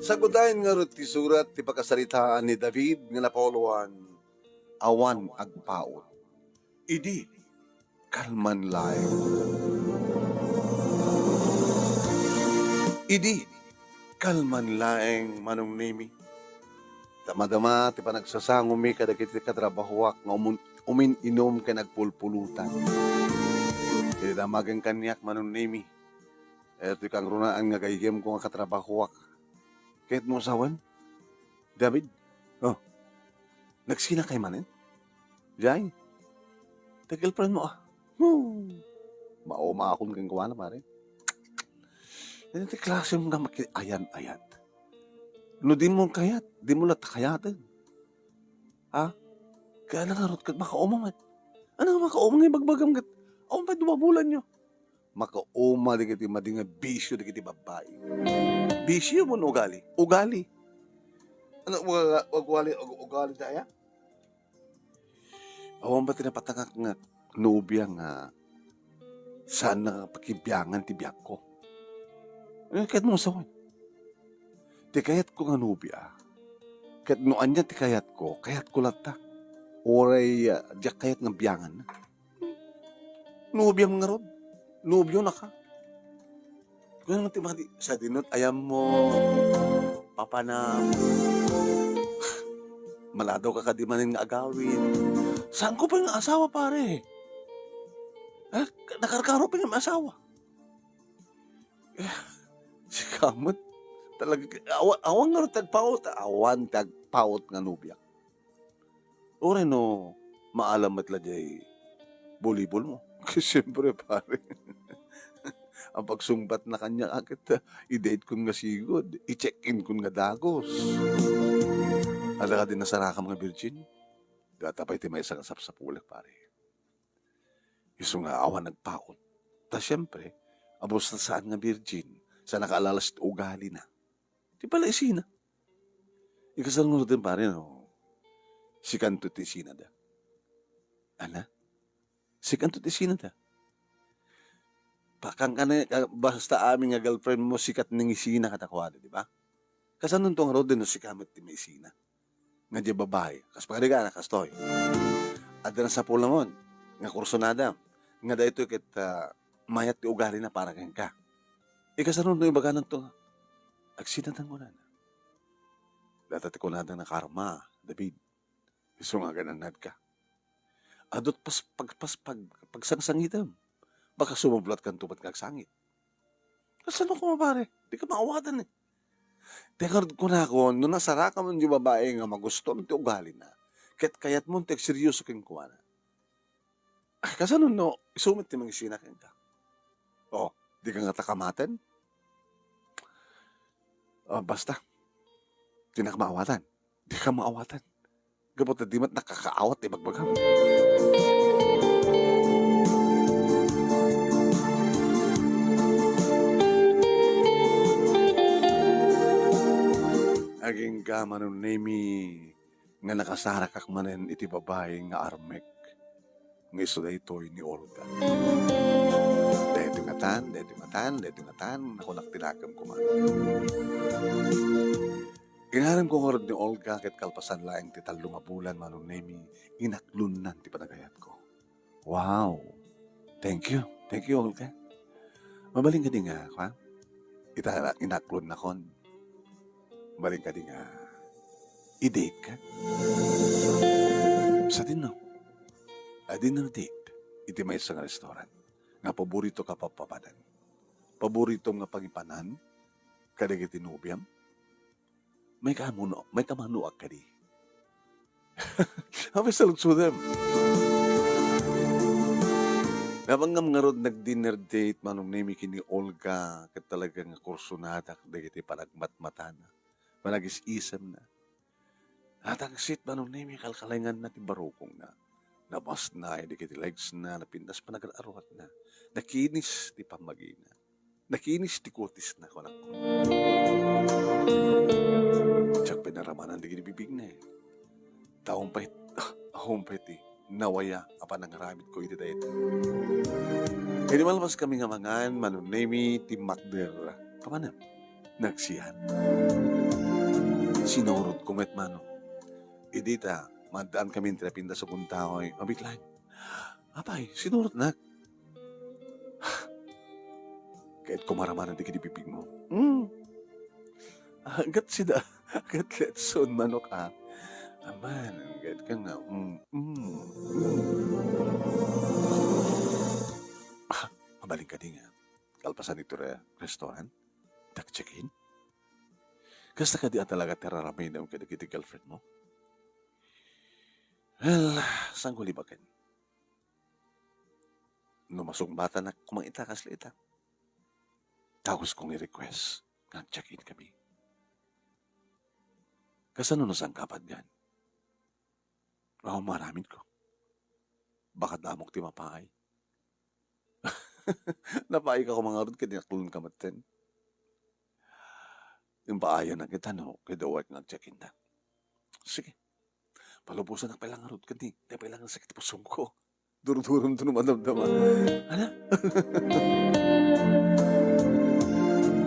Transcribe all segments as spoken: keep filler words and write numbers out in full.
Sagutayen ngarud ti surat ti pakasaritaan ni David nga napauluan, awan agpaut. Idi kalman laeng. Idi kalman laeng, Manong Nemi. Damadama ti panagsasangomi kadagiti katrabahoak nga umun-, umin-inum ken agpulpulutan. Iti damagen kaniak, Manong Nemi. Iti kangrunaan nga gayyemko nga katrabahoak. Kayatmo a sawen, David? Oh. Nagsinakay manen? Jay? Ti girlfriend mo, ah. Hmm. Maumaakon kenkuana, pare. Iti klasem nga makiayan-ayat. No dimo kayat, dimo latta kayaten. Ha? Kayatna ngarud ket makauma met. Ania nga makauma nga ibagbagam ket awan pay dua bulanyo? Makauma dagiti madi nga bisio dagiti babbai. Bisio wenno ugali? Ugali. Ania, uga-, ugali, ug-, ugali daya? Awan ba ti napatangak nga nobia nga saan nga pakibiangan ti biagko? Eh, kayatmo a sawen. Ti kayatko nga nobia, ket no ania ti kayatko, kayatko latta. Uray, ah, diak kayat nga bianganna. Nobiam ngarud. Nobiona ka. Kunak ti madi, sadino ti ayammo, papanam. Maladaw ka kadi manen nga agawid. Saanko pay nga asawa, pare? Eh, nakarkaro pay nga asawa. Eh, sika met. Talaga, awa-, awan ngarud ti agpaut, awan ti agpaut nga nobiak. Uray no, maalam met la diay volleyball mo. Siyempre, pare. Ang pagsungbat na kanya, akit, i-date kun nga sigud, i-check-in kun nga dagos. Adda kadi nasarakam nga virgin? Data pay ti maysa nga sapsapulek, pare. Isu nga awan nagpaut. Ta siyempre, abus ta saan nga virgin, sa nakaallalas ti ugalina. Ti pala isina. Ikasano ngaruden, pare, no? Sikanto ti isinada. Ana? Sikanto ti isinada. Pakan ka na, ka-, basta amin nga girlfriend mo, sikat ning isina kadakuada, di ba? Kasano ngaruden no sika met ti maisina? Nga di babai, kas pagarigan, kastoy. Adda nasapulmon, nga kursunada, nga daytoy ket, ah, mayat ti ugalina para kenka. Ikasano no ibagana to nga, agsinatan kunana. Data ti kunada nga karma, David. Isu nga agan-annadka. Adut pas-, pag-, pas-, pag-, pagsangsangitem. Baka sumublatkanto met nga agsangit. Kasano koma, pare? Di ka maawatan eh. Ti ngarud kunakon, no nasarakam ti babai nga magustuam ti ugalina, ket kayatmon ti agseryoso kenkuana. Ah, kasano no, isu met ti mangisina kenka? Oh, di ka ngata kamaten? Ah, basta. Dinak maawatan. Di ka maawatan. Gapu ta di met nakakaawat ti ibagbagam. Agingga, Manong Nemi, nga nakasarakak manen iti babai nga armek, nga isu daytoy ni Olga. Daytoy ngatan, daytoy ngatan, daytoy ngatan, nakunak ti nakem koma. Inarem ko ngarud ni Olga ket kalpasan laeng ti tallo nga bulan, Manong Nemi, inaklonnan ti panagayatko. Wow! Thank you. Thank you, Olga. Mabalin kadi nga, kwa? Ita, inaklonnakon. Mabalin kadi nga, i-date ka? Sadino? A dinner date iti maysa nga restaurant nga paborito ka papapanan. Paborito nga pangipanan kadagiti nobiam? May kaammo, may kamanoak kadi. Apay saludsodem. Nabangnga ngarud nag-dinner date, Manong Nemi, ken ni Olga, ket talaga nga kursonadak dagiti panagmatmatana, panagis-isemna. Natangsit, Manong Nemi, kalkalenganna ti barukongna. Nabasnay dagiti legs na, napintas panagar-aruatna. Nakinis ti pammagina. Nakinis ti kutisna, kunak. Diak pay naramanan dagiti bibigna, eh. Ta awan pay, awan pay ti nawaya a panangaramidko iti dayta. Idi malpaskami nga mangan, Manong Nemi, timmakder. Apanem? Nagsian. Sinurotko met, Manong. Idi ta, maaddaan kami ti napintas a guntaoy, mabiklay. Apay, sinurotnak. Ket kumaramara dagiti bibigmo. Hmm. Agad sida, agad letson, Manong, a. Aman, agad ka nga. Mm, mm, mm. Ah, mabalin kadi nga kalpasan iti re-, restaurant? Nag-check-in? Kasta kadi a talaga ti ar-aramidem kadagiti girlfriend mo? Well, saan ko libaken? No masungbatanak koma ita kasla ita, dagus kong i-request nga ag-check-in kami. Kasano no saan ka patgan? Awan maaramidko. Baka damok ti mapaay. Napaayka koma ngarud ket inaklonka metten. Impaayannak ita no kayat nga ag-check-inta. Sige. Palubosanak pay la ngarud ket di, di pay la nga sakit ti pusongko. Durdurum to no madamdama. Ana?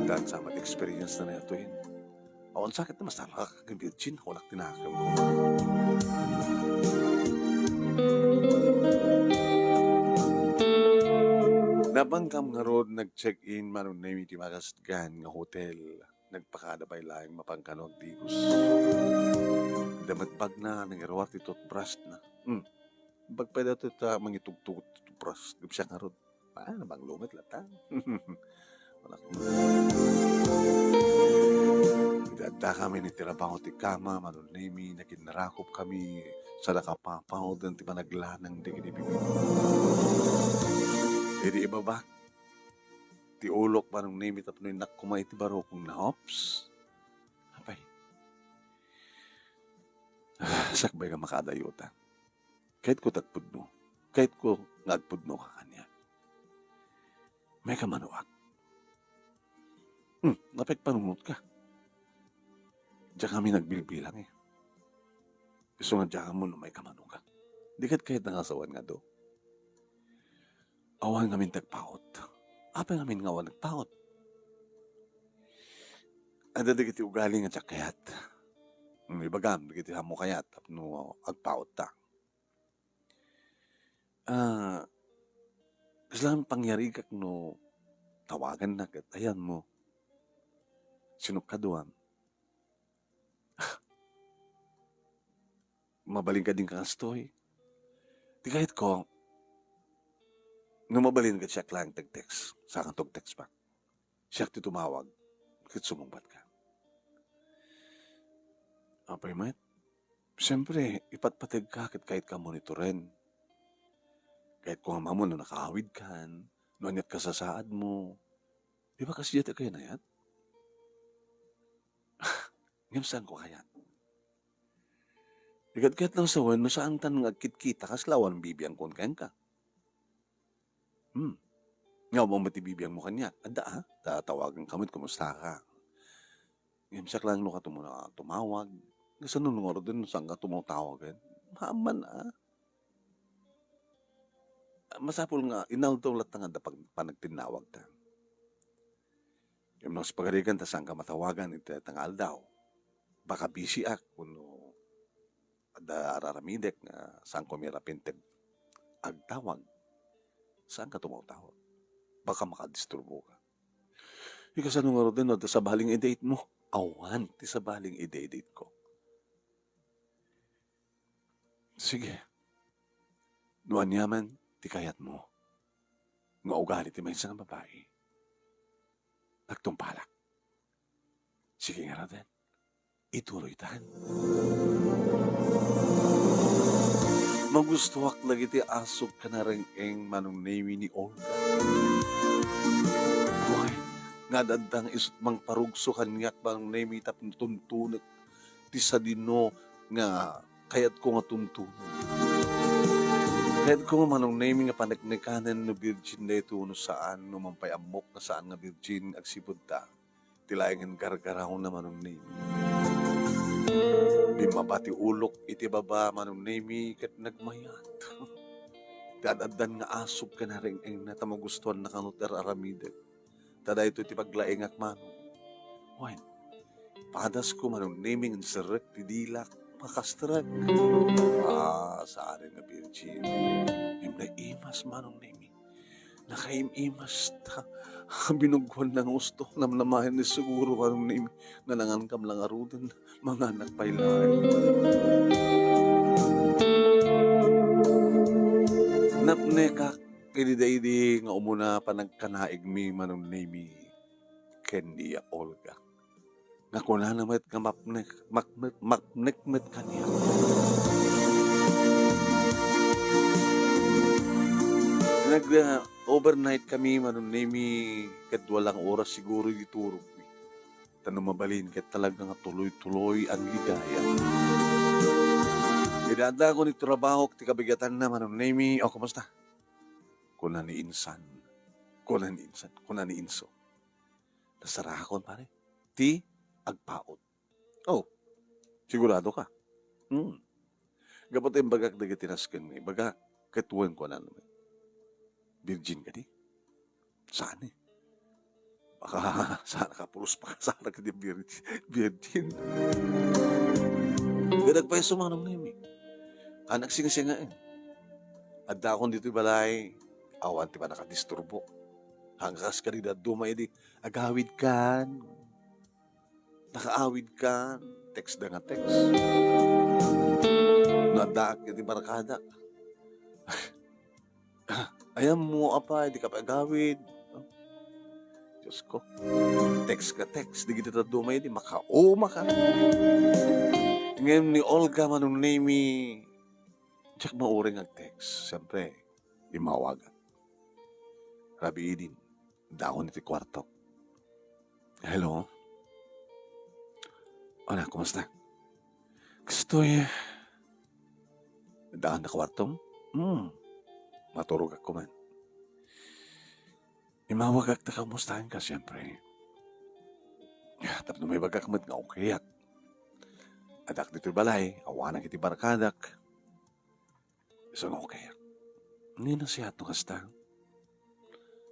Dan sa experience na na ito yun. Awan sakit na masarap ka virgin, wala tinakam ko. Napangkam ngarud, nag-check-in, Manong Nemi, iti makasatgan nga hotel. Nagpakada pay laeng mapangkano agdigos. Damatbagna, nangiruar ti toothbrush na. Hmm. Bagpay daytoy ta mangitugtog ti toothbrush. Gapsiak ngarud. Ah, nabanglunget latta. Anak mo. Iti adda kami ni trabaho ti kama, Manong Nemi, nakinnarakop kami, sa nakapapaw, ti panaglanang dagiti bibig. Idi ibabak ti ulok, Manong Nemi, tapno innak koma iti barukong na, oops. Apay. Ah, sakbay nga makaadayutan. Kayatko ti agpudno. Kayatko nga agpudnoka kaniak. May kamanuak. Hmm, napay panunotka. Diak kami nagbilbilang eh. Isu nga diak ammo no may kamanuka. Di ket kayat nga asawan nga do. Awan ngamin ti agpaut. Apay ngamin nga awan agpaut? Adda dagiti ugali nga diak kayat. Hmm, ibagam, dagiti ammo kayat tapno agpautta. Ah, kasla pangyarigak no tawagannak ket ayanmo. Sino kaduam? Mabalin kadi nga kastoy? Ti kayatko, no mabalin ket siak laeng ti ag-text. Saan ka ti ag-text pa? Siak ti tumawag, ket sumungbatka. Apay met? Siyempre, ipatpategka ket kayatka monitoren. Kayatko nga maammo no nakaawidkan, no aniat kasasaadmo. Di ba kasdiay ti kayanayat? Ngem saanko kayat. Ikadkayat lang sa wen, no saantan nga agkitkita, kasla awan bibiangkon kenka. Hmm. Nga, awan met ti bibiangmo kaniak. Adda, ha? Ta-, tawaganka met, kumusta ka? Ngem siak lang no katumo na tumawag. Kasano no ngaruden no saanka tumawag, eh? Maaman, ah. Masapul nga inaldaw latta nga adda pag-, panagtinnawagta. Ngem no sipagariganta saanka matawagan iti dayta nga aldaw, baka busy-ak wenno adda ar-aramidek nga saanko mirapin ti agtawag, saanka tumawtawag. Baka makadisturboka. Ikasano ngaruden no adda sabali nga i-date mo? Awan ti sabali nga i-date ko. Sige. No aniaman ti kayatmo nga ugali ti maysa nga babai, agtungpalak. Sige ngaruden. Ituloytan. Magustoak dagiti asuk ken areng-eng, Manong Nemi, ni Olga. Wen, nga adda nga isut' mangparugso kaniak, Manong Nemi, tapno tuntunek ti sadino nga kayatko nga tuntunen. Kayatko, Manong Nemi, nga paneknekanen no virgin daytoy wenno saan, no man pay ammok nga saan nga virgin, agsipud ta ti laengen gargarawna, Manong Nemi. Bimmaba ti ulok iti baba, Manong Nemi, ket nagmayat. Ti ad-addan nga asuk ken areng-engna ta magustuanna kano ti ar-aramidek. Ta daytoy ti paglaengak, Manong. Wen, padasko, Manong Nemi, ngem serrek ti dilak, makastrek. Ah, saan nga virgin. Ngem naimas, Manong Nemi. Nakaim-imas ta. Binuggoanna nga usto, namnamaenna siguro, Manong Nemi, nga nangankam la ngaruden, manganak pay laeng. Napnekak idi daydi nga umuna panagkanaigmi, Manong Nemi, ken ni Olga. Nga kunana met nga mapnek-, makmet-, mapnek met kaniak. Nag, ah, overnight kami, Manong Nemi, kadua lang oras siguro di turogmi. Ta no mabalin, ket talaga nga tuloy-tuloy ang ligaya. Idi addaakon iti trabahok, ti kabigatanna, Manong Nemi, "O, kumusta?" kuna ni insan. Kuna ni insan. Kuna ni inso. Nasarakon, pare. Ti agpaut. Oh, sigurado ka? Hmm. Gapu ta imbagak dagiti nasken nga ibaga, ket wen, kunana met, "Virgin kadi?" Saan eh. Baka saan ka pulos pa, saan ka di virgin, virgin. Gadag pa isu, Manong Nemi. Kan agsingsing nga eh. Addaakon ditoy balay, awan ti panakadisturbo. Hangkas kadi dadduma idi, "Agawid kan." Nakaawid kan, text da nga text. No addaak iti barkadak. "Ayanmo, apay, di ka pa agawid." Diyos ko. Text ka, text. Di kita dadduma idi, makauma ka. Ngem ni Olga, Manong Nemi, diak mauring ag-text. Siyempre, imawag. Rabii idin, addaakon iti kuarto. "Hello? Anak, kumusta?" "Kastoy, addaakon iti kuartom?" "Hmm. Maturogak koma." "Imawagak ta kamustaenka, siyempre. Tapno maibagak met nga okayak. Addaak ditoy balay, awanak iti barkadak. Isu nga okayak. Ni nasiat no kasta.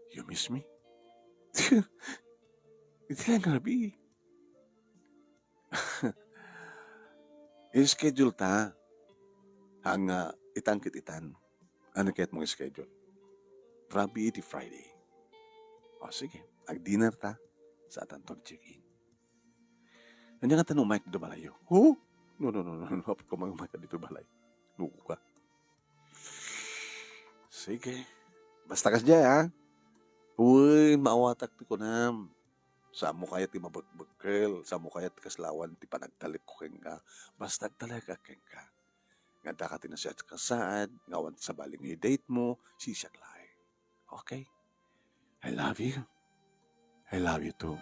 You miss me?" Iti nga rabii. I-schedule ta. Haan nga itan ket itan. Ania kayatmo nga i-schedule? Rabii iti Friday. O, sige. Ag-dinner ta. Saatanto ag-check-in. Ania ngata no umayka ditoy balayyo? Huh? No, no, no, no, no. Apay ka umayka ditoy balay. Loko ka. Sige. Basta kasdiay, ha? Uy, maawatak ti kunam. Saanmo kayat ti mabekbekkel, saanmo kayat ti kasla awan ti panagtalekko kenka. Basta agtalekak kenka. Nga adda ka ti nasiat-, kasaad, nga awan ti sabali nga i-date mo, siak laeng. Okay? I love you. I love you too.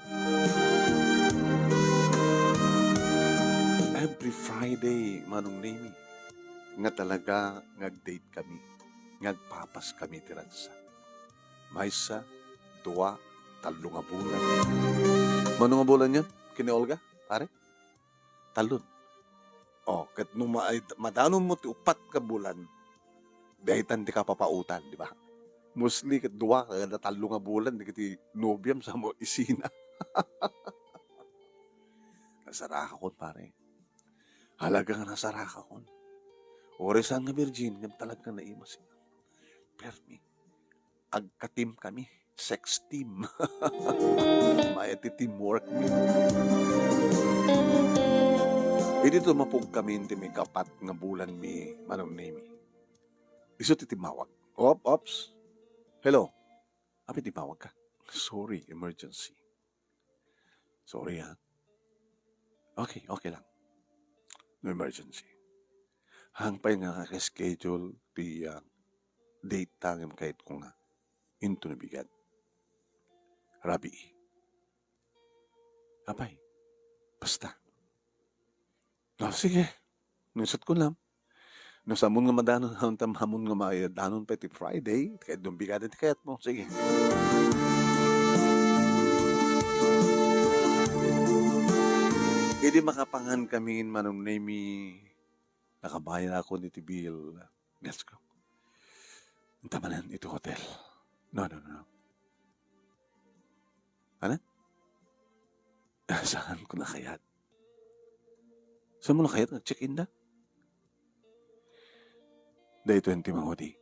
Every Friday, Manong Nemi, nga talaga nga ag-date kami, nga agpapas kami ti ragsak. Maysa, dua, tallo nga bulan. Mano nga bulan yan? Ken ni Olga, pare? Tallon. O, ket no ma-, madanonmo ti upat nga bulan, daytan ti kapapautan, di ba? Mostly ket dua kada tallo nga bulan, dagiti nobiam, samo isina. Nasarakakon, pare. Talaga nga nasarakakon. Uray saan nga virgin, ngem talaga naimas. Permi. Agka-team kami. Sex team. Mayat ti teamwork mi. Idi tumapog kami iti maikapat nga bulan mi, Manong Nemi, isu ti timmawag. Op, ops. Hello. Apay timmawag ka? Sorry, emergency. Sorry, ha? Okay, okay lang. No emergency. Haan pay nga kaka-schedule ti, ah, date ta ngem kayatko nga inton bigat. Rabii. Apay, basta. O, sige. No, isut ko lang. No, saanmon nga madanon, awan ta, saanmon nga madanon pay ti Friday, kayat dumbigadan ti kayatmo. Sige. Idi makapangan kami, Manong Nemi, nakabayad ako iti bill. Let's go. Anta manen iti hotel. No, no, no, no. Ano? Saan ko na kayat? Saan mo na kayat nga check-in da? Daytoy ti mangudi.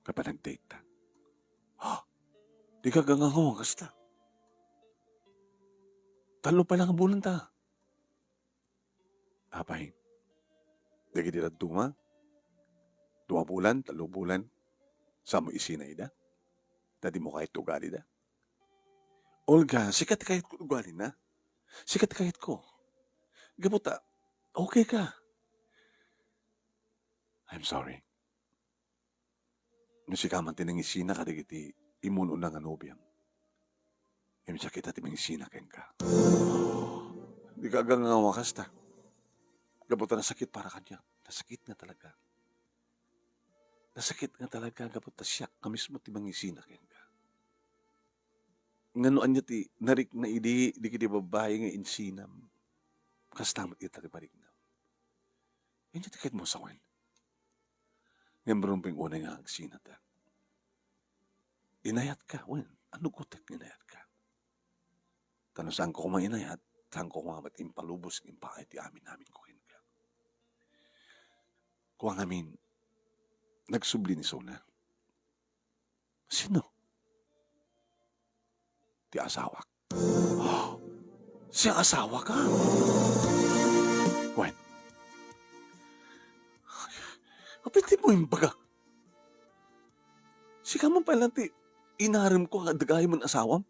Kapan nag-date ta. Ha? Di ka gangangawa kasta. Tallo pa lang a bulan ta. Apay, dagiti dadduma, dua bulan, tallo bulan, saan mo isina ida? Ta di mo kayat ti ugalida. Olga, sika ti kayatko ugalina. Sika ti kayatko. Gapu ta, okay ka. I'm sorry. No sika man ti nangisina kadagiti immun-una nga nobiam, ngem siak ita ti mangisina kenka. Di ka gangangawa kasta. Gapu ta nasakit para kaniak. Nasakit nga talaga. Nasakit nga talaga gapu ta siak nga mismo ti mangisina kenka. Ngano ania ti narikna idi dagiti babbai nga insinam? Kasta met ita ti mariknam. Ania ti kayatmo sawen? Ngem rumbeng unay nga agsinata. Inayatka, wen, annugotek nga inayatka. Ta no saanko koma inayat, saanko koma met impalubos nga impaay ti amin-aminko kenka. Kua ngamin, nagsubli ni Sona. Sino? Ti asawak. Siak asawaka? Wen. Apay ti mo imbaga? Sika man pay lang ti inaremko nga adda gaymon asawam?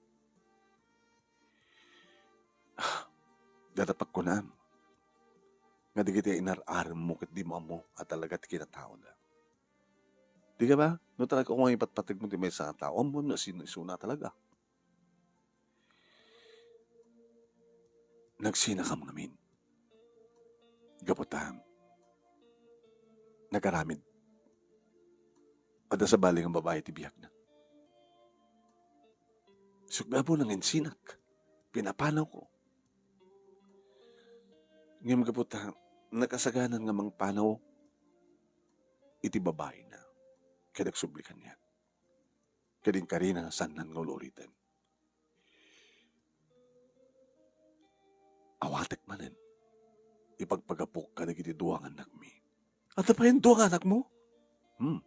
Dada pagkunam nga dagiti inar-aremmo ket dimo ammo a talaga ti kinataoda. Di ka ba? No talaga kung ipatpategmo ti maysa nga tao, ammom no sino isuna talaga. Nagsinakam ngamin. Gapu ta, nagaramid. Adda sabali nga babai ti biagna. Sukgabo nanginsinak. Pinapanawko. Ngem gapu ta, nakasaganan nga mangpanaw iti babaina. Ket agsubli kaniak. Ket inkarina nga saanna nga ul-uliten. Awatek manen. Ipagpagapok kadagiti dua nga annakmi. Adda payen dua nga annakmo? Hmm.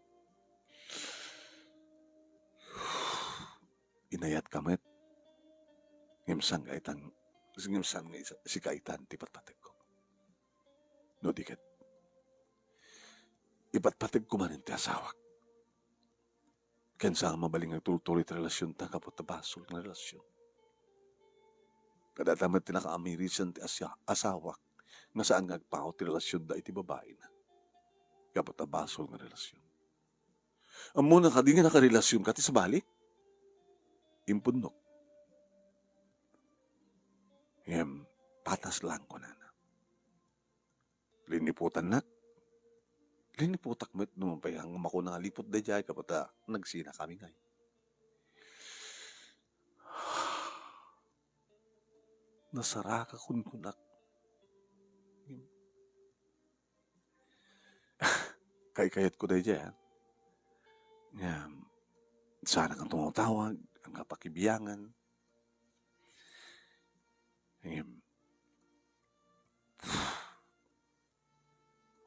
Inayatka met. Ngem saan nga itang, ngem saan nga isa, sika itan ti patpategko. No di ket, ipatpategko manen ti asawak. Ken saan nga mabalin nga tultuloy ti relasionta gapu ta basol nga relasion. Kadata met ti nakaamirisan ti asya-, asawak nga saan nga agpaut ti relasionda iti babaina. Gapu ta basol nga relasion. Ammona kadi nga nakarelasionka ti sabali? Impudnok. Ngem, patas lang, kunana. Liniputannak. Liniputak met no mapay nga makuna nga liput daydiay gapu ta nagsinakami ngay. Nasaraka kunkunak. Kaykayatko daydiay, ha? Ngem, saanak nga tumatawag, nga pakibiangan. Ngem,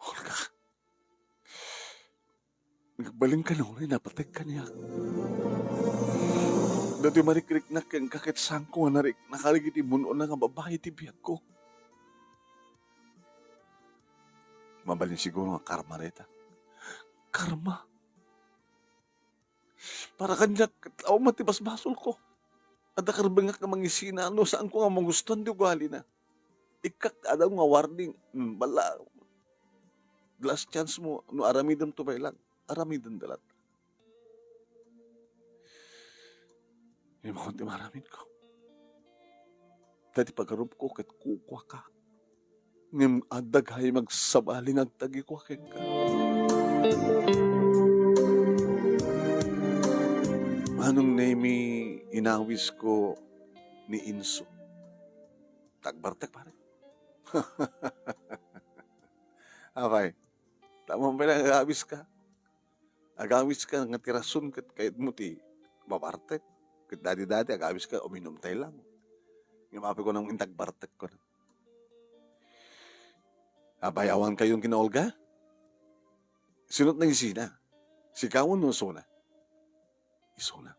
Olga, nagbalinka no, napateg kaniak. Datoy marikriknak kenka ket saanko nga narikna kadagiti immun-una nga babai ti biagko. Mabalin siguro nga karma dayta. Karma. Para kaniak, ket awan met ti basbasolko. Adda karbengak nga mangisina no saanko nga magustuan ti ugalina. Ikkak, adda nga warning, hmm, bala, last chance mo, no aramidem to pay lang, aramidem da latta. Ngem awan ti maaramidko. Ta ti pagarupko ket kukuaka. Ngem adda gayam nga sabali nga agtagikua kenka. Manong Nemi, inawisko ni Inso. Tagbartek, pare. Apay, tamon pay nga agawiska. Agawiska nga ti rason ket kayatmo ti mabartek. Ket dadi-dadi, agawiska, uminum tay lang. Ngem apay ko nang intagbartek ko na. Abay, awan kayon ken ni Olga? Sino't nangisina? Sika wenno isuna? Isuna.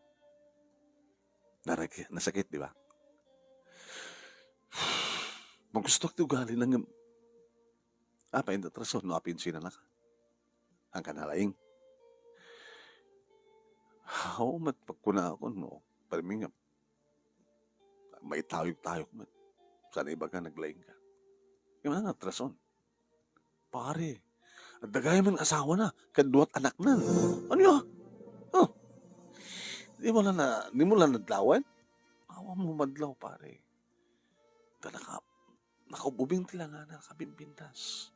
Naraki-, nasakit, di ba? Magustuak ti ugalina ngem, apay, inda ti rason no apay insinanaka? Haanka nalaing. Awan met pagkunaak no, parmi nga, maitayog-tayog met. Saan ibaga naglaingka? Ngem ania ti rason? Pare, adda gayam nga asawana, ket dua't anakna. Ania? Oh. Dimo la na, dimo la nadlawen? Awan mo madlaw, pare. Ta naka-, nakaubing ti langana, nakabimbintas.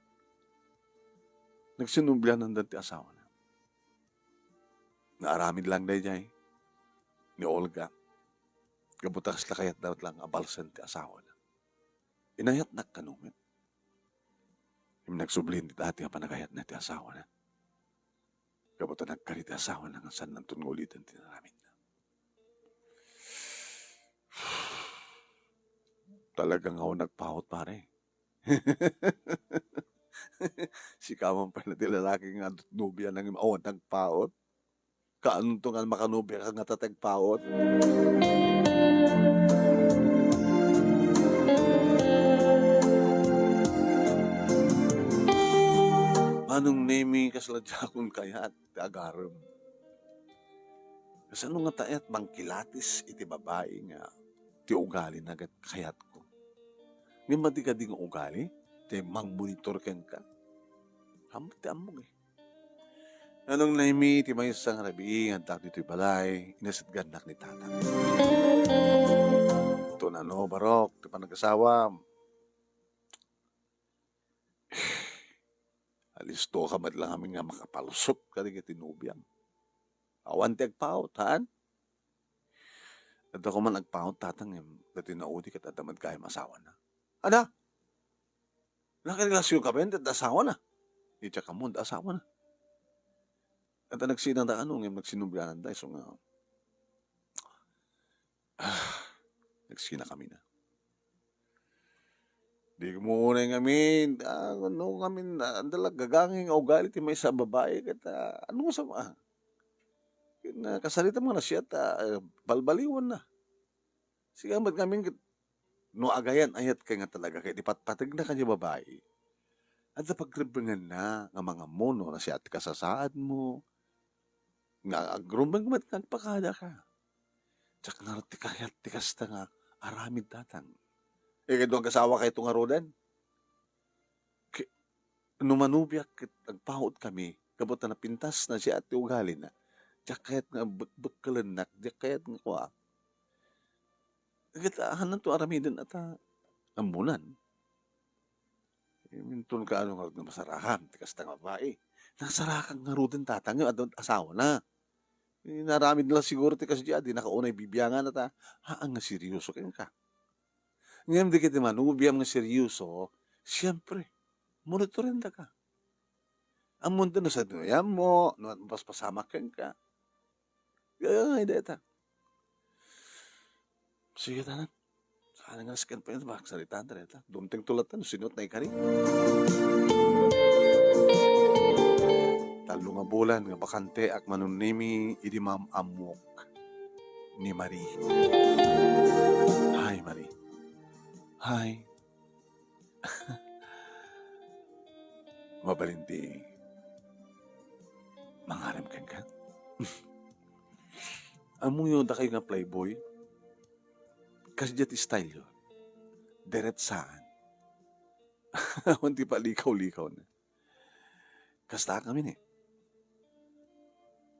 Nagsinubliananda ti asawana. Naaramid lang daydiay ni Olga. Gapu ta kasla kayatna met lang a balsen ti asawana. Inayatnak kano met. Ngem nagsubli ti dati a panagayatna ti asawana. Gapu ta nagkari ti asawana nga saannanton nga uliten ti inaramidna. Talaga nga awan nagpaut, pare. Sika man pay la ti lalaki nga adda nobiana ngem awan nagpaut. Kaanto nga makanubiaka ngata ti agpaut? Manong Nemi, kasla diakon kayat ti agarem. Kasano ngata ket mangkilatis iti babai nga ti ugalina ket kayatko? Ngem madi kadi nga ugali ti mangmonitor kenka? Ammok ti ammok, eh. Manong Nemi, iti maysa nga rabii nga addak ditoy balay, inasitgannak ni tatang. Tunano, Barok, ti panagasawa. Alistoka met lang amin nga makapalusot kadagiti nobiam. Awan ti agpaut, haan? Adda koma agpaut, tatang, ngem dagiti naudi ket adda met gayam asawana. Ada? Nakarelasyon ka ben, adda asawana. Iti kamon, adda asawana. Ket nagsinada kano, ngem nagsinubliananda, isu nga, ah, nagsina kami na. Di mo unay ngamin, ah, no, ngamin, ah, adda la gagangay nga ugali ti maysa a babai, ket, ah, ano nga sama? Ken, ah, kasarita mo na siya, ta, ah, balbaliwan na. Sige, amat ngamin ket, no agayan-ayat ka nga talaga, ket ipatpategna kaniay babai, adda pagrebbenganna nga mangammo no na siya ti kasasaadmo, nga agrumbeng met nga agpakada ka. Diak ngarud ti kayat ti kasta nga aramid, tatang. Eh, ket no agasawa kayto ngaruden? Ke-, no manubiak ket agpaut kami, gapu ta napintas na siya ti ugalina. Diak kayat nga bek-, bekkelennak, diak kayat nga kua. Ket, ah, hananto aramiden ata ammonan. Inton kaano ngarud nga masarakan ti kasta nga babai. Nasarakan ngaruden, tatang, nga adda asawana. Inaramid la siguro ti kasdi a di nakaunay bibiangan ta, haan nga seryoso kenka. Ngem dagiti manubiam nga seryoso, siempre, monitorendaka. Ammonda no sadino ammo, no mapaspasamak kenka. Gagangay dayta. Sige, tanan. Saan nga nasken pa yun, magsarita, ta dayta. Dumteng tulatan, no sino ti naikari. Tallo nga bulan nga bakanteak, Manong Nemi, idi maam-ammok ni Marie. Hi, Marie. Hi. Mabalin ti mangarem kenka? Ammoyo, dakayo nga playboy, kasdiay ti style yo. Diretsaan. Awan ti palikaw-likaw na. Kasta kami ni.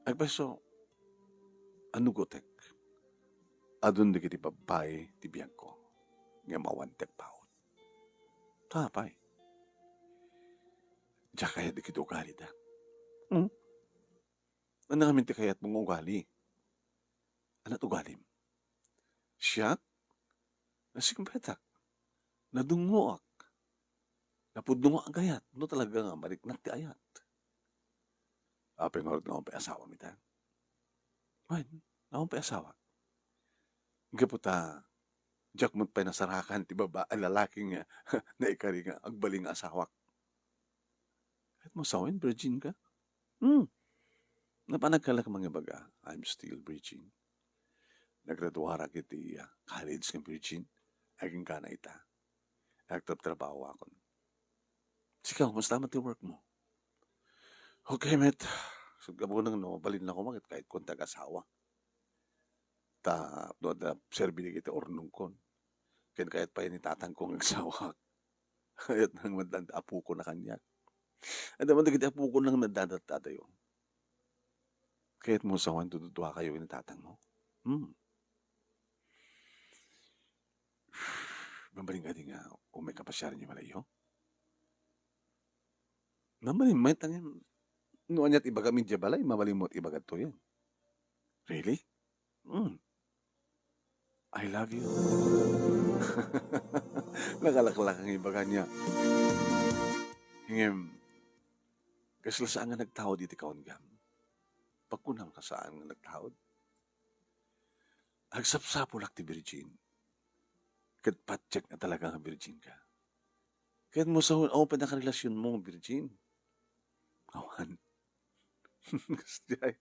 Agpayso, anugotek. Adun dagiti babbai ti biagko. Ngem awan ti agpaut. Ta apay? Diak kayat dagiti ugalida. Hmm? Ania ngamin ti kayatmo nga ugali? Ania ti ugalim? Siak? Nasimpretak. Nadungngoak. Napudno nga agayat. No talaga nga mariknak ti ayat. Apay ngarud nga awan pay asawam ita? Wen, awan pay asawak. Gapu ta, diak met pay nasarakan ti baba-, lalaki nga naikari nga agbalin nga asawak. Sawen, virgin ka? Hmm. Napan nagkalak mangibaga, "I'm still virgin." Naggraduarak iti, ah, college nga virgin. Agingkana ita. Agtrabtrabahoakon. Sika, kumusta man ti work mo? Okay, met. Sugabunang no, balin ako, ket kayatko ti agasawa. Ta, no, adda serbi dagiti urnongkon. Ken kayat pay ni tatangko nga agsawak. Kayat nang madlan apokon a kaniak. Adda man dagiti apokon nang madlan dadayo. Kayat mo sawen dududuakayo ni tatang mo? Hmm. Mabalin kadi nga umay kapasiaran idiay balayyo? Mabalin met, ngem no aniat ibagam idiay balay, mabalin met ibagam ita. Really? Hmm. I love you. Nakalaklak nga ibaga niya. Ngem, kasla saan nga nagtaud iti kaunggam? Pagkunam nga saan nga nagtaud? Agsapsapulak ti virgin. Ket patiek nga talaga nga virgin ka. Ket mo sa, awan pay nakarelasionmo nga virgin? Awan. Kasdiay.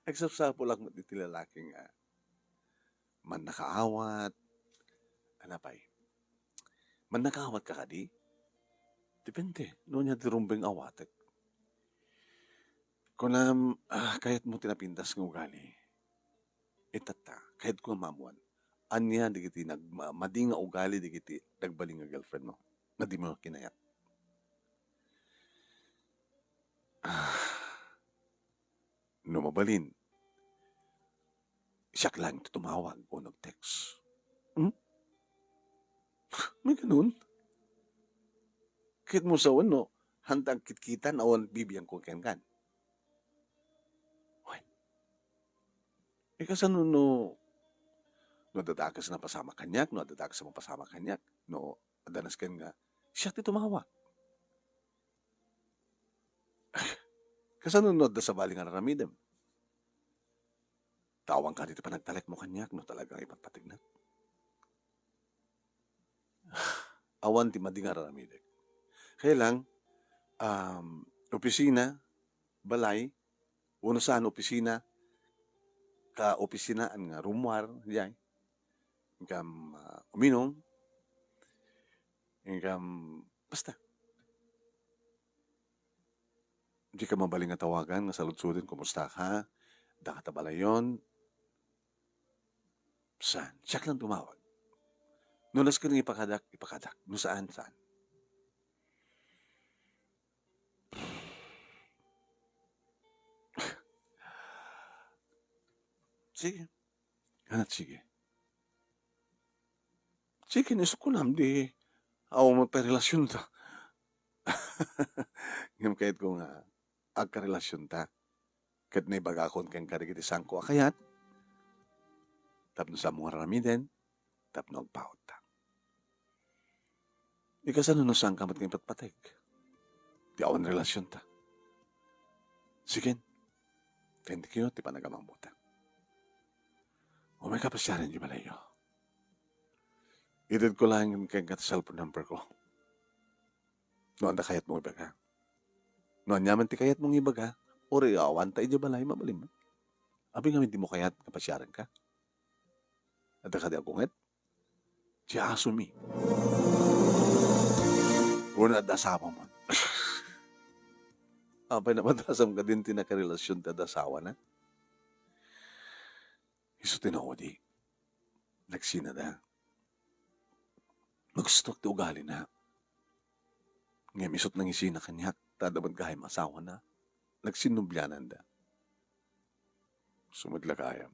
Agsapsapulak met iti lalaki nga mannakaawat. Ano pay? Mannakaawat ka kadi? Depende. No ania ti rumbeng awatek. Kunam, ah, kayat mo ti napintas nga ugali. Itatta, kayatko nga maammuan. Ania dagiti nag-, ma-, madi nga ugali dagiti nagbalin nga girlfriend mo? Nga di mo kinayat? Ah, no mabalin, siak lang ti tumawag o nag-text. Hmm? May ganun? Kayat mo sawen no, handa agkitkitan awan bibiangko kenkan. Wen. Eh, kasano no, no adda dakes a napasamak kaniak, no adda dakes a mapasamak kaniak, no adda nasken nga, siak ti tumawag. Kasano no adda sabali nga aramidem? Awan kadi ti panagtalekmo kaniak no talaga nga ipatpategnak? Awan ti madi nga aramidek. Kaya lang, um, opisina, balay, wenno saan opisina, kaopisinaan nga rummuar, diay. Inkam, ah, uminum, inkam, basta. Dika mabalin nga tawagan nga saludsoden, "Kumusta ka? Adda ka ta balayon?" Saan? Siak lang tumawag. No nasken nga ipakadak, ipakadak. No saan, saan. Sige. Ano, sige. Sige, ni kunam, di, awan met pay relasionta. Ngem kayatko nga agkarelasionta. Ket naibagakon kenka dagiti saanko a kayat, tapno saanmo nga aramiden, tapno agpautta. Ikasano no saanka met nga ipatpateg ti awan relasionta? Sige, thank you ti panagamammota. Umayka pasiaren idiay balayyo. Itedko laeng kenka ti cellphone number ko. No adda kayatmo ibaga. No aniaman ti kayatmo nga ibaga, uray awanta idiay balay, mabalin met. Abi ngamin dimo kayat nga pasiarenka? Adda kadi agunget? Ti asomi. Wenno adda asawam? Apay napatasam kadin ti nakarelasion ti adda asawana? Isu ti naudi. Nagsinada. Nagustuak ti ugalina. Ngem isut' nangisina kaniak, ta adda met gayam asawana. Nagsinnobiananda. Sumagla gayam.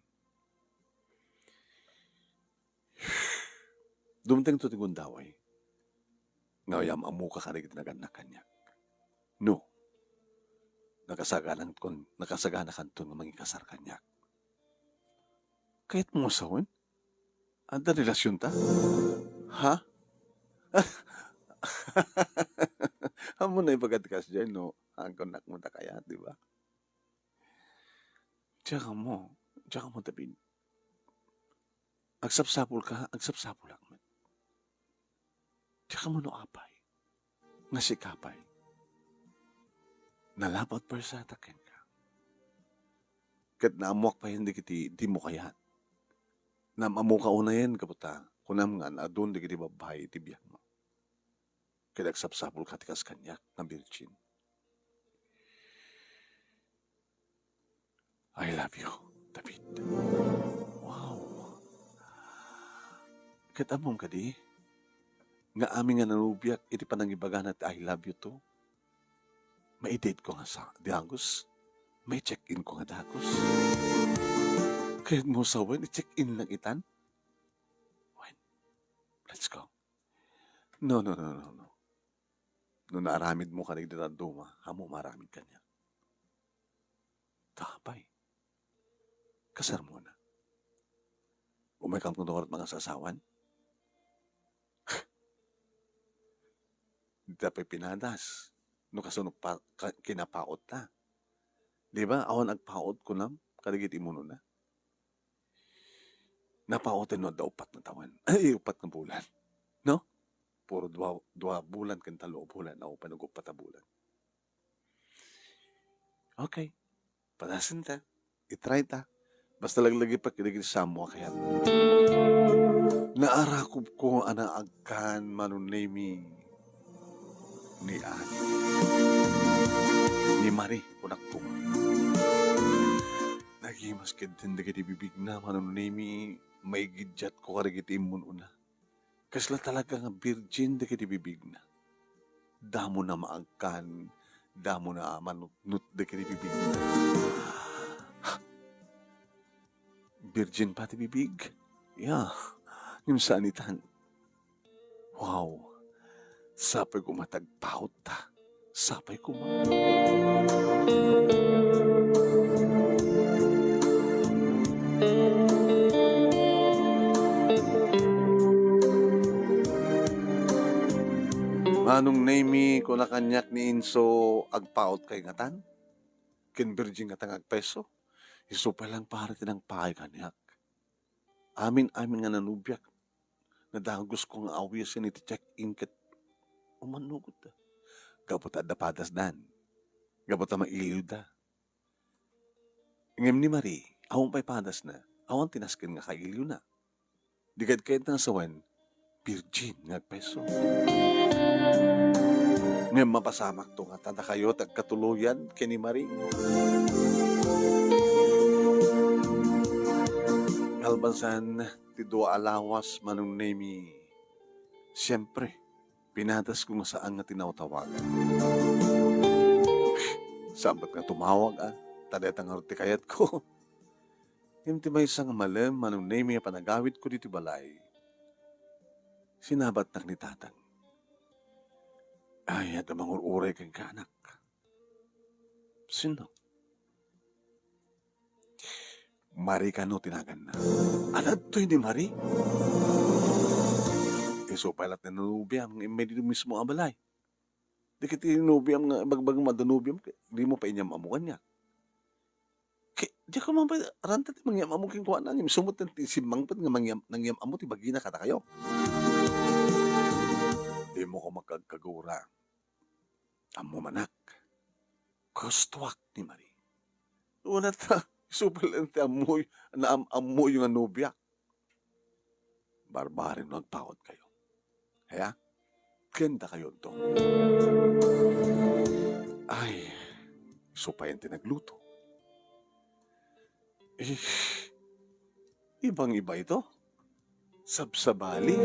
Dumtengto ti gundaway. Nga yam-ammoka kadagiti nagannak kaniak. No, nakasaganakan-, nakasaganakanton nga mangikasar kaniak. Kayatmo nga sawen? Adda relasionta? Ha? Ammom no ibaga ti kasdiay, no? Agkunak met a kayat, di ba? Diak ammo, diak ammo, David. Agsapsapulka, agsapsapulak met. Diak ammo no apay. Nga sika pay. Nalapat pay sa ta kenka. Ket naammoak pay dagiti dimo kayat. Naam-ammoka unayen gapu ta kunam nga adun dagiti babbai iti biagmo. Ket agsapsapulka ti kas kaniak nga birgin. I love you, David. Wow. Ket ammom kadi nga amin nga nanubiak iti panangibagana ti I love you too, maidate ko nga sa dagus, mai-check-in ko nga dagus. Kayatmo sa wen, i-check-in lang itan? Wen, let's go. No, no, no, no, no. No naaramidmo kadagiti dadduma, ammo maaramid kaniak. Tapay. Kasarmona. Umaykam kano ngarud mangasasawan? Dita pay pinadas. No kasano pa, ka, kinapaotta. Di ba? Awan agpaot kunam kadagiti immunona. Napaoten no adda upat nga tawen. Ay, upat nga bulan. No? Puro dua, dua bulan ken tallo a bulan. Ako pa nag-upat a bulan. Okay. Padasen ta. I-try ta. Basta laglagipak kadagiti samo a kayat. Naarakobko a naagkan, Manong Nemy, ni Ani. Ni Marie, kunak koma. Nagimas ketdin dagiti bibigna, Manong Nemy, maigiddiatko kadagiti immunona. Kasla talaga nga birgin dagiti bibigna. Damona maagkan, damona a manutnot dagiti bibigna. Birgin pay ti bibig? Ya, ngem saan itan. Wow, sapay koma ti agpaotta. Sapay koma. Manong Nemy, kuna kaniak ni Inso, agpaotkay ngatan? Ken birgin ngata nga agpeso? Isu pay laeng pare ti nangpaay kaniak. Amin-amin nga nanubiak, nadagusko nga awisen iti check-in ket umannogotda. Gapu ta adda padasdan. Gapu ta mailiwda. Ngem ni Marie, awan pay padasna, awan ti nasken nga kailiwna. Di kayatna nga sawen, birgin nga agpeso. Ngem mapasamakto ngata dakayo ti agkatuloyan ken ni Marie. Nalpasan ti dua a lawas, Manong Nemy, siempre, pinadasko nga saan nga tinawtawagan. Saan met nga tumawag, a? Ta dayta ngarud ti kayatko. Ngem ti maysa nga malem, Manong Nemy, a panagawidko ditoy balay, sinabatnak ni Tatang. Ay, adda mangur-uray kenka, anak. Sino? Marie kano ti naganna. Adda ditoy ni Marie? Isu pay latta ti nobiam nga immay ditoy mismo a balay. Dagiti nobiam nga ibagbagam a adda nobiam, dimo pay inyam-ammo kaniak. Ke-, diak man pay ranta ti mangyam-ammo kenkuana, ngem isu met ti simmangpet nga mangyam-, nangyam-ammo ti bagina kadakayo. Dimo koma agkagura. Ammom, anak, gustoak ni Marie. Wen ta, isu pay laeng ti ammoy, naam-ammoyo nga nobiak. Barbareng no agpaotkayo. Aya? Ken dakayonto. Ay, isu payen ti nagluto. Eh, ibang-iba ito. Sabsabali.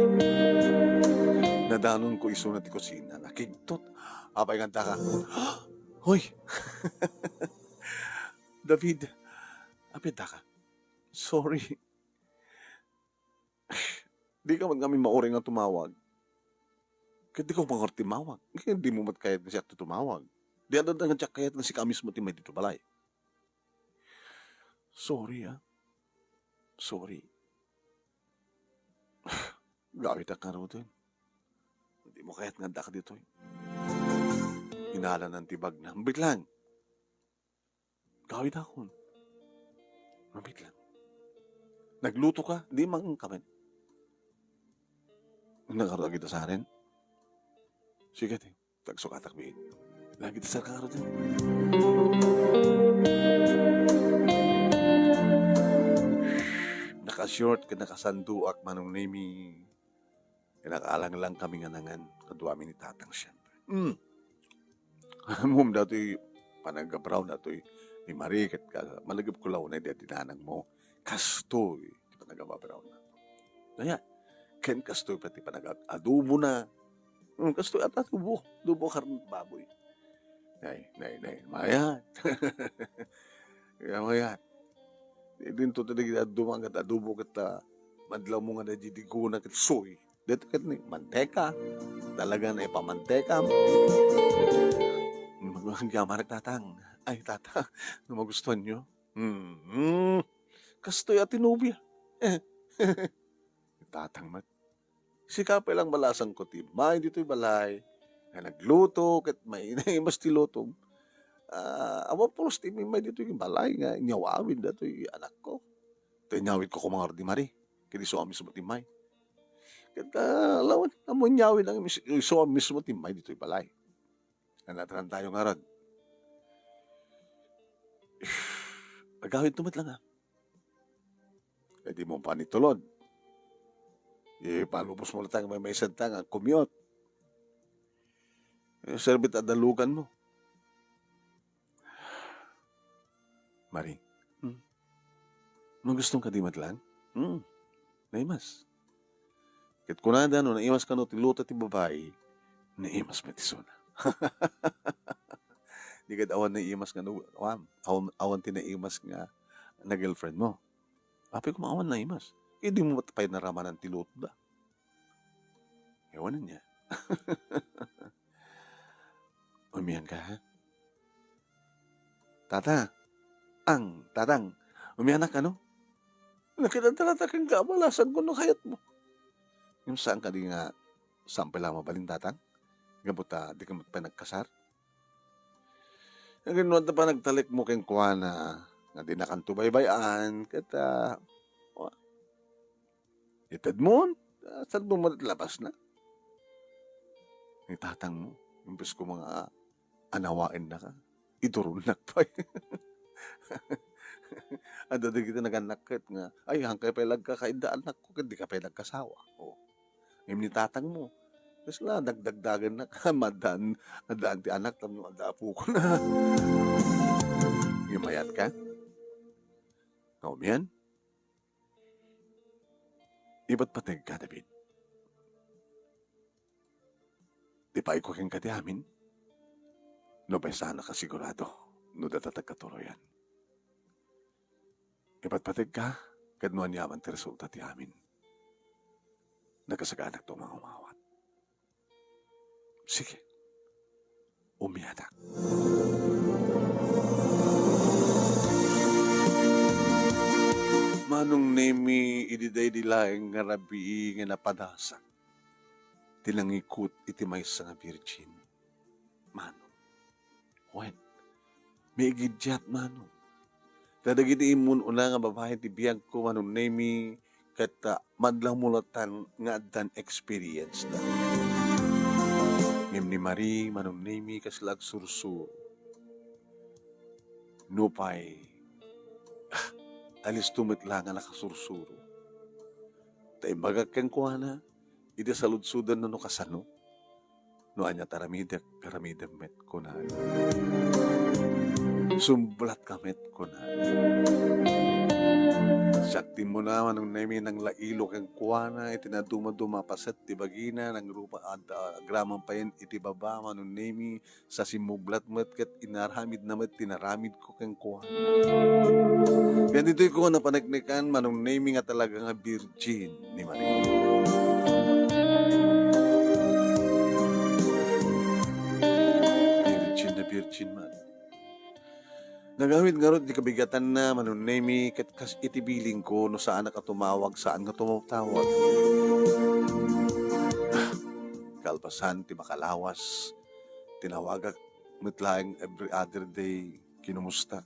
Nadanonko isuna ti kusina. Nakigtot. Apay nga addaka? Hoy! David, apay addaka? Sorry. Dika met ngamin mauray nga tumawag. Ket dika mangur-uray tumawag. Ket dimo met kayat nga siak ti tumawag. Di adda nga diak kayat nga sika mismo ti immay ditoy balay. Sorry, ah. Sorry. Gawidak ngaruden. Dimo kayat nga addaka ditoy. Inalanan ti bagna. Ambit lang. Gawidakon. Ambit lang. Naglutoka, di mangan ka met. Nagaro dagiti saren. Sige, ti. Tagsukatak biit. Lagi ti sarkaro ti. Naka-short ken nakasanduak, Manong Nemi. Ken nakaalanglangkami nga nangan, kaduami ni Tatang, siempre. Mm. Ammom datoy panagabrown datoy ni Marie, ket ka-, malagipko la unay daydi nanangmo. Kastoy ti panagababrown na. Aya, ken kastoy pay ti panag-adubona. Mm, kastoy at adubo, adubo karne baboy. Nay, nay, nay, mayat. Kaya mayat. Idinto ti dagiti adduma ket adubo ket, ah, madlawmo nga daydi digona ket soy. Daytoy ket ni manteka. Talaga naipamanteka. Mag-, mag-, Tatang. Ay, Tata, no magustuhan nyo. Mm. Kastoy a tinubia. Tatang met. Sika pay lang balasangko ti immay ditoy balay nga nagluto ket mainaimas ti lutom. Ah, awan pulos ti immay ditoy balay nga inyawawid datoy anakko. Ta inyawidko koma ngarud ni Marie, ket isu a mismo ti immay. Ket, ah, lawen, ammo inyawid ang mis-, isu a mismo ti immay ditoy balay. Nataran tayo ngarud. Agawidto met lang, ah. Ay, dimo panitulod. Ipalubos mo latta nga maymaysadta nga agkumyot. Eh, serbit a dalugan mo. Marie. Hmm. No gustom kadi met lang? Hmm. Naimas. Ket kunada, no naimas kano ti luto ti babai, naimas met isuna. Di ket awan naimas nga no, awan, awan, awan ti naimas nga na girlfriend mo. Apay koma awan naimas. Idi mo met pay naramanan ti lutoda. Ewan ania. Umian ka, ha? Tata, ang, Tatang, umianak, ano? Nakidadalata ken kaabalasan ko no kayat mo. Ngem saan kadi nga saan pay la mabalin, Tatang? Gapu ta di ka met pay nagkasar? Ngem no adda panagtalek mo kenkuana nga dinakanto baybay-an, ket, ah, wa-, itedmon, ah, sardom met labasna. Ni tatangmo, imbes ko mga anawaennaka, iduronnak pay. Adda dagiti nagannak ket nga, "Ay, hankay pay la agkakaidda anakko ket dika pay nagkasawa." Oh. Ngem ni tatangmo, kasla dagdagdagennak, maddaan, maddaan ti anak tapno adda apokon. Ngem mayat ka? Nga umian? Ipatpateg ka, David. Di pay ko kenka ti amin? No pay saan a kasigurado no data ti agkaturoyan. Ipatpateg ka, ket no aniaman ti resulta ti amin, nakasaganak ti umawat. Sige. Umianak. Manong Nemi, idi daydi laeng nga rabii nga napadasak ti nangikut iti maysa nga birgin. Manong. Wen, maigiddiat, Manong. Ta dagiti immun-una nga babai ti biagko, Manong Nemi, ket, ah, madlawmo latan nga addan experience da. Ngem ni Marie, Manong Nemi, kasla agsursuro. Nupay, ah, alisto met la nga nakasursuro. Ta imbagak kenkuana, idi saludsoden no kasano. No ania ti aramidek, aramidem met, kunana. Sumblatka met, kunana. Siak ti immuna, Manong Nemi, nanglailo kenkuana iti nadumaduma a paset ti bagina, nangrupa adda agraman payen iti baba, Manong Nemi, sa simmublat met ket inaramidna met ti naramidko kenkuana. Ket ditoy ko napaneknekan, Manong Nemi, nga talaga nga birgin ni Maria. Birgin na birgin man. Nagawid ngarud ti kabigatanna, Manong Nemi, ket kas iti bilingko, no saanak a tumawag, saan nga tumawtawag. Kalpasan ti makalawas, tinawagak met laeng every other day, kinumusta.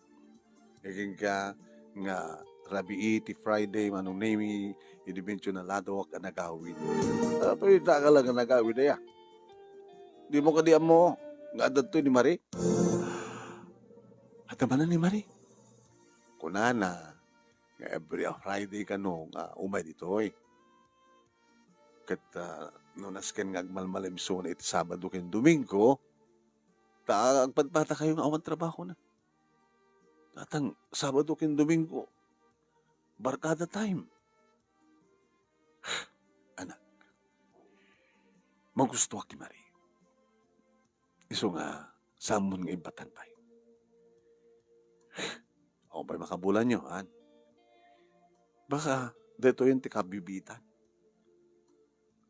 Kenka nga rabii ti Friday, Manong Nemi, idi bentsio na ladawak a nagawid. Apay, daka lang a nagawid, aya? Dimo kadi ammo nga adda ditoy ni Marie? Nabanan ni Marie. Kunana nga every Friday kano nga umay ditoy. Ket, ah, no nasken nga agmalmalimsona iti Sabado ken Domingo, ta agpadpadakayo nga awan trabahona. Tatang, Sabado ken Domingo, barkada time. Anak, magustuak ni Marie. Isu nga, sammon nga imbatan pay. Awan pay makabulanyo, han? Baka, daytoyen ti kabibiitan.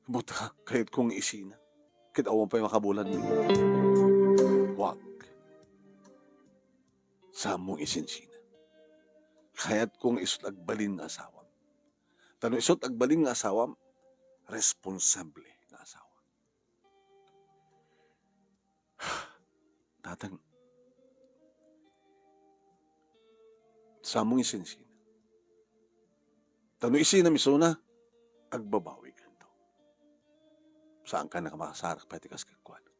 Buta, kayatko nga isina. Ket awan pay makabulanmi. Wag. Sammong isinsina. Kayatko nga isut' agbalin nga asawam. Ta no isut' agbalin nga asawam, responsable nga asawa. Tatang, sammong isinsina. Ta no isinam isuna, agbabawikanto. Saankan a makasarak pay ti kas kenkuana.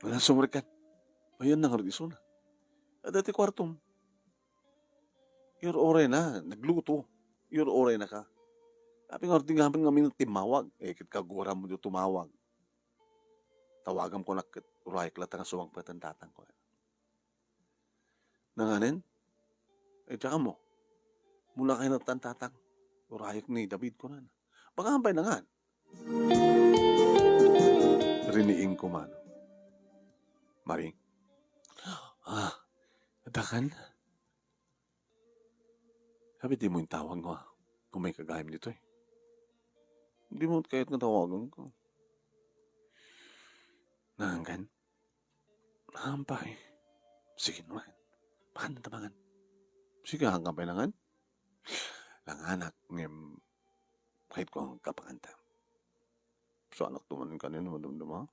Wala sumrekkan. Ayan na ngarud isuna. Adda ti kuartom. Iyur-urayna, nagluto. Iyur-uraynaka. Apay ngarud ti ngamin nga amin timmawag? Eh, ket kagurammo ti tumawag. Tawagam kunak ket urayek latta nga suang pay ti tatang ko. Nanganen? Eh, diak ammo. Muna kayo natan tatang. Urayek ni David kunana. Baka ampay nangan. Riniing ko mano. Maring. Ah, dakan? Sabi, dimo intawag nga umay kagayam ditoy. Dimo kayat nga tawagan ko. Nangan? Ampay. Sige naman. Pakan ta mangan. Sige, hanggang pa nangan. Langanak, ngem, kahit ko ang kapanganta. So, anak, tumanin ka nino, madumduma.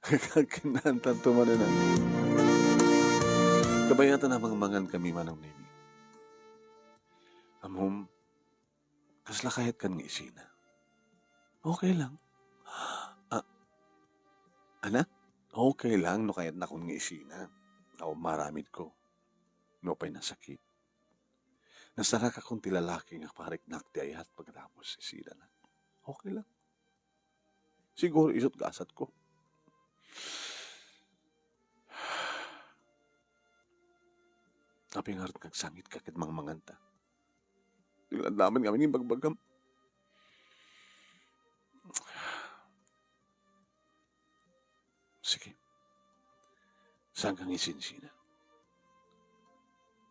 Kakinantan tumanin ang. Kabayatan na mangmangan kami manang Nemi. Amom, kasla kayat kan nga isina? Okay lang. Ah, anak, okay lang no kayat nakon nga isina. Aw, maramid ko. No pay nasakit. Nasarak akon ti lalaki nga pariknak ti ayat pagkatapos isina, anak. Okay lang. Siguro isut gasat ko. Apay ngarud nga agsangit ka ket mangmanganta? Di landaman nga amin ibagbagam. Sige. Saan ka nga isinsina?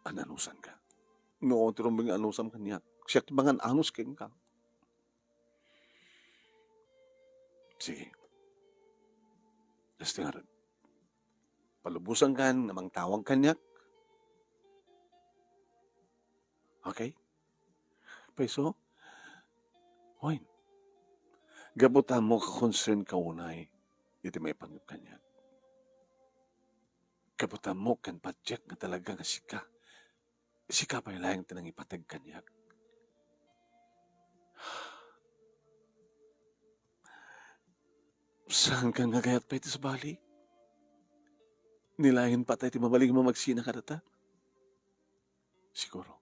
Ananusan ka. No, ti rumbeng nga anusam kaniak. Siak ti mangan-anus kenka. Sige. Hasta ngarud. Palubosan kan nga mangtawag kaniak. Okay? Paiso? Wen. Gapu ta ammok a concern ka unay iti maipanggep kaniak. Gapu ta ammok ken patiek nga talaga nga sika. Sika pay laeng ti nangipateg kaniak. Saan ka nga agayat pay ti sabali? Ni laeng patay ti mabalin nga mamagsina kadata? Siguro.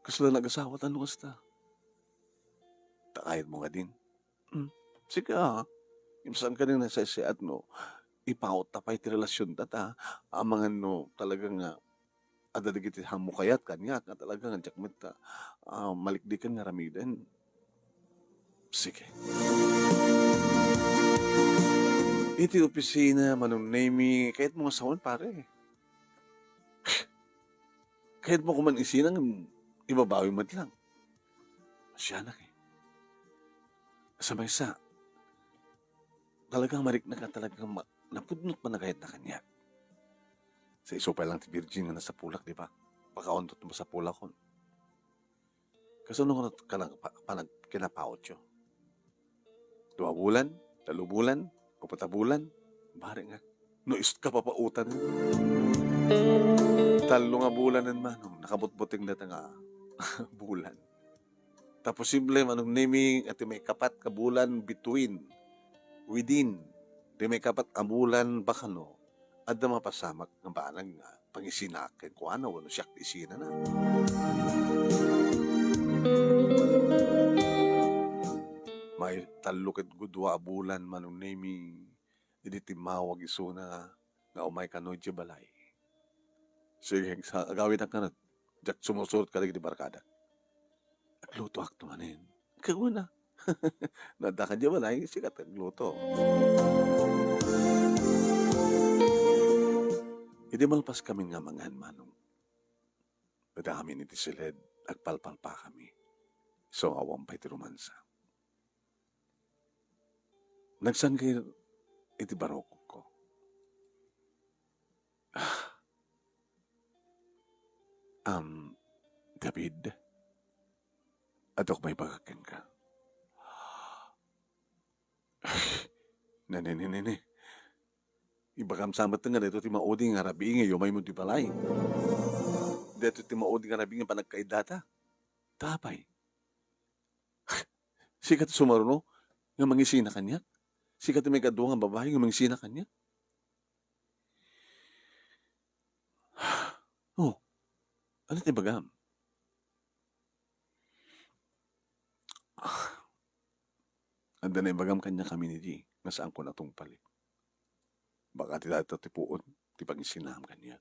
Kasla nagasawa ta no kasta. Ta kayatmo ngadin. Hmm. Sika, ah. Saan ka nga nasaysayat no ipaut ta pay ti relasionta ta, amangan no talaga nga adda dagiti ammok a kayat kaniak nga talaga nga diak met, ah, malikliken nga aramiden. Sige. Iti opisina, Manong Nemi, kayatmo nga sawen, pare. Kayatmo koma isina nga ibabawi met lang. Siak, eh. Sa maysa, talagang mariknak a talagang ma-, napudno ti panagayatna kaniak. Sa isu pay lang ti virgin nga nasapulak, di ba? Pakaon to masapulakon. Kasano nga nat-, kanang pa-, panag-, kinapautyo? Dua bulan, talo bulan, upat a bulan, bari nga. No, is-, kapapautan. Tallo nga bulanen man, nakabutbuteng data nga bulan. Ta posible, Manong Nemi, nga ti maikapat nga bulan between, within, ti maikapat nga bulan, baka no, Adda mapasamak nga banag nga pangisinaak kenkuana wenno siak ti isinana. Maitallo ket gudua a bulan, Manong Nemi, idi timmawag isuna nga umay kano idiay balay. Sige, sa-, agawidak ngarud. Diak sumusurot kadagiti barkadak. Aglutoakto manen. Kaguna. No adda kadi balay, sika ti agluto. Idi malpaskamin nga mangan, Manong, ket amin iti siled, agpalpalpakami. Isu nga awan pay ti romansa. Nagsangir iti barukongko. Ah. Am, David, adda ko maibagak kenka. Ne, ne, ne, ne, ne. Ibagam sa met nga daytoy ti maudi nga rabii nga iumaymo ti balay. Daytoy ti maudi nga rabii nga panagkaiddata. Ta apay? Sika ti sumaruno nga mangisina kaniak? Sika ti maikadua nga babai nga mangisina kaniak? Oh, ano ti ibagam? Adda naibagam kaniak amin idi nga saanko natungpali. Baka ti dayta ti puon ti pangisinaam kaniak.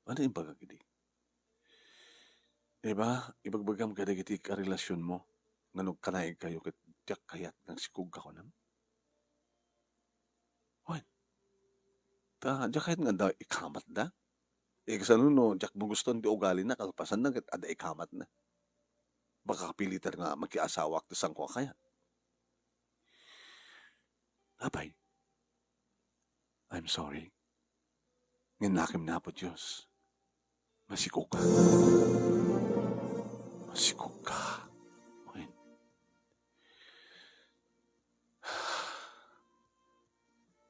Ano imbagak idi? Eba, ibagbagam kadagiti karelasionmo nga no kanaigkayo ket diak kayat nga agsikogka kunam? Wen, ta diak kayat nga adda ikamatda? Eh, kasano no diak magustuan ti ugalina, kalpasanna ket adda ikamatna? Baka kapilitan nga makiasawak ti saanko a kayat. Apay, I'm sorry. Ngem nakem ni Apo Dios, masikogka. Masikogka. Wen.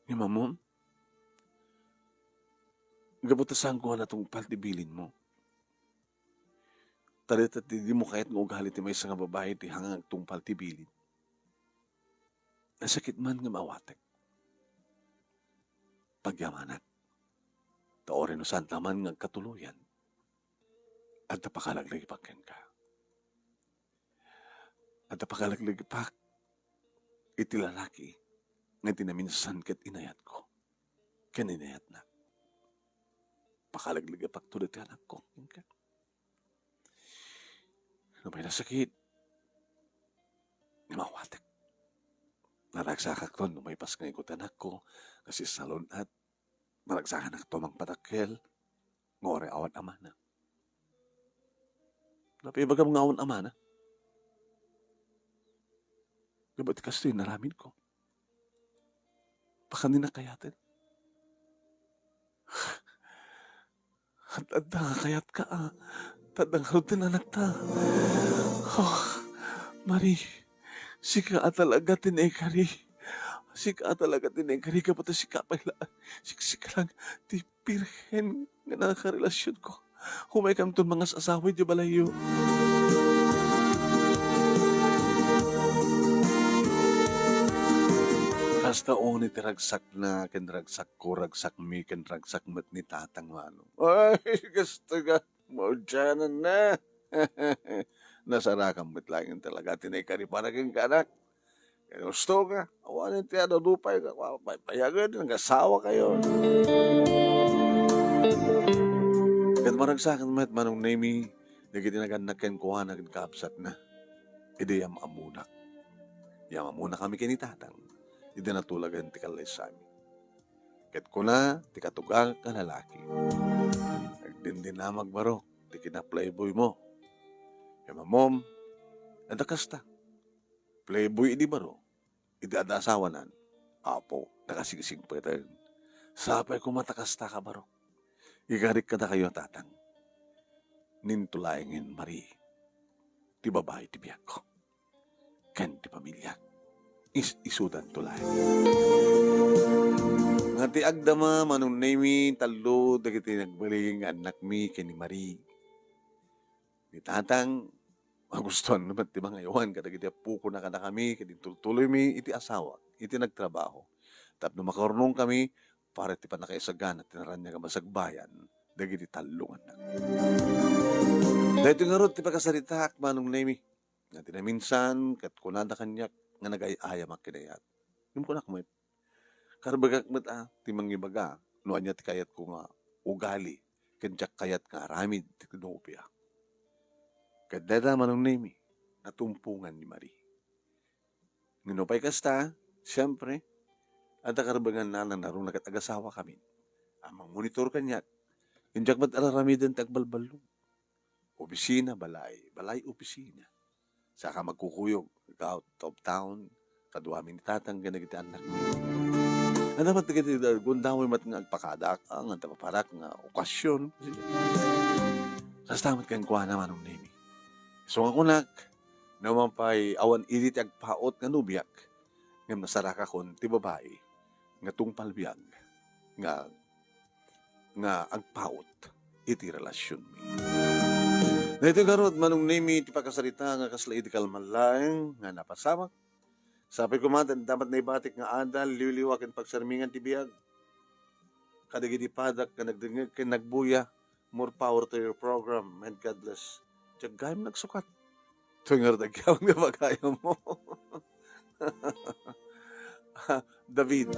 Ngem ammom, gapu ta saanko a natungpal ti bilinmo. Ta dita ti dimo kayat nga ugali ti maysa nga babai ti hanga nga agtungpal ti bilin. Nasakit man ngem awatek. Pagyamanak. Ta uray no saanta man nga agkatuloyan, adda pakalaglagipak kenka. Adda pakalaglagipak iti lalaki nga ti naminsan ket inayatko ken inayatnak. Pakalaglagipak to dagiti anakko kenka. No may nasakit, mawatek. Naragsakakton no maipas nga igut ti anakko nga si Salon-at. Maragsakanakto mangpadakkel nga uray awan amana. Napay ibagam nga awan amana? Gapu ti kastoy inaramidko. Baka ni nakayaten. Ad-adda nga kayatka, ah. Ta adda ngarud ti nanakta. Oh, Marie, sika a talaga ti naikari. Sika a talaga ti naikari, gapu ta sika pay la-, sik-, sika lang ti birhen nga nakarelasionko. Umaykamton mangas-asawa idiay balayyo. Kasta unay ti ragsakna ken ragsakko, ragsakmi ken ragsak met ni Tatang Manong. Ay, kasta ka. Maudianan na. Nasarakam met laeng talaga ti naikari para kenka, anak. Ken husto ka, awanen ti adu-adu pay nga paypayagen, nagasawa kayo. Ket maragsakan met, Manong Nemi, dagiti nagannak kenkuana ken kabsatna. Idi yam-ammonak. Yam-ammonak kami ken ni Tatang. Idi natulagan ti kallaysami. Ket kuna ti katugak a lalaki, "Agdindinamag, barok, ti kina-playboymo. Ngem ammom, adda kasta. Playboy idi baro, idi adda asawanan, apo, nakasigsig pay tayo. Sapay koma ta kasta ka, barok. Ikarik kadakayo a tatang. Ninto laengen, Marie, ti babai ti biagko." Ken ti pamiliak. Is-isudanto laeng. Nga ti agdama, Manong Nemi, tallo dagiti nagbalin nga annakmi ken ni Marie. Ni Tatang, magustuanna met ti mangayawan kadagiti appokona kadakami, ket intultuloymi iti asawak, iti nagtrabaho. Tapno makaurnongkami, para ti pannakaisagana ti naraniag a masagbayan dagiti tallonganna. Daytoy ngarud ti pakasaritaak, Manong Nemi, nga dina minsan ket kunada kaniak nga nagay-ayamak kinayat. Ngem kunak met, karbagak met a ti mangibaga no ania ti kayatko nga ugali ken diak kayat nga aramid ti nobia. Ket dayta, Manong Nemi, natumpongan ni Marie. Ngem nupay kasta, siempre, adda karbaganna a nanaruna ket agasawakamin a mangmonitor kaniak. Ken diak met ar-aramiden ti agbalballong. Opisina, balay, balay, opisina. Saka magkukuyog, out of town, kaduami ni tatang ken dagiti annakmi. Adda met dagiti gundaway met nga agpakadak, ah, nga paparak nga okasyon. Kasta met kenkuana, Manong Nemi. Isu nga kunak, no man pay awan idi ti agpaut nga nobiak, ngem nasarakakon ti babai nga tungpal biag nga, nga agpaut iti relasionmi. Daytoy ngarud, Manong Nemi, ti pakasarita nga kasla idi kalman laeng nga napasamak. Sapay koma ta dapat naibatik nga adal, liwliwa ken pagsarmingan ti biag. Kadagiti padak nga nagdengngeg ken nagbuya, more power to your program, and God bless. Diak gayam nagsukat. Toy ngarud agyaman nga pagayammo. David.